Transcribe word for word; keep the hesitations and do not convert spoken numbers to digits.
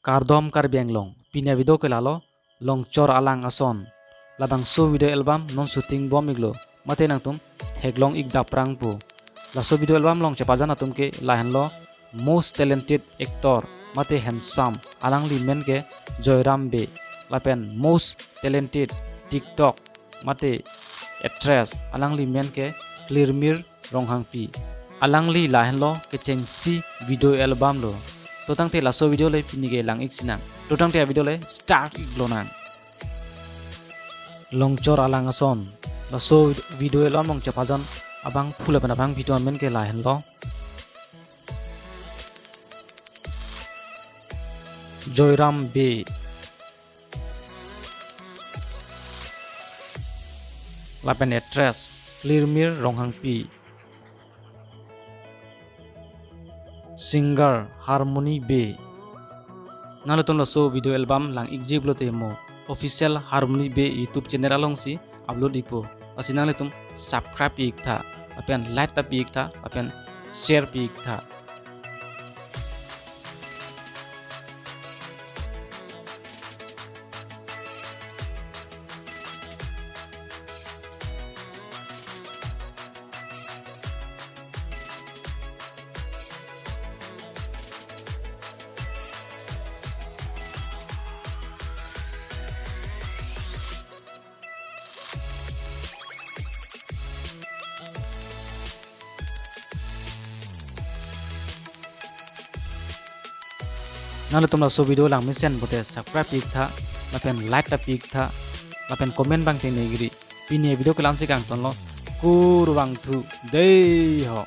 Kardom Karbi Anglong, pini avideo ke lalo, Longchor Alang Ason. Labangso video album non shooting bom iklo, mate nangtum theklong ik daprang po. Laso video album along chepajan atum ke lahenlo, most talented actor, mate handsome, alangli men ke Joyram Bey, lapen most talented TikTok, mate actress, alangli men ke Clearmir Ronghangpi. Alangli lahenlo kechengsi video album lo. To tangte laso video le pini ke lang ik sinang. To tangte avideo le start iklonang. Longchor Alang Ason. Laso video album along chepajan abangphu lapen abangphi atum amen ke lahenlo, Joyram Bey, lapen actress Clearmir Ronghangpi, singer Harmony Bey. Nanglitum laso video album lang ikji pulote mo official Harmony Bey YouTube channel alongsi upload ikpo. Lasi nanglitum subscribe pi iktha, lapen like ta pi iktha, lapen share pi iktha. Nanglitum laso video lang mesen pulote subscribe pi iktha, lapen like ta pi iktha, lapen comment abang tengne ikri. Pini video ke la-ansi kangtonlo, kurvangthu, dei ho.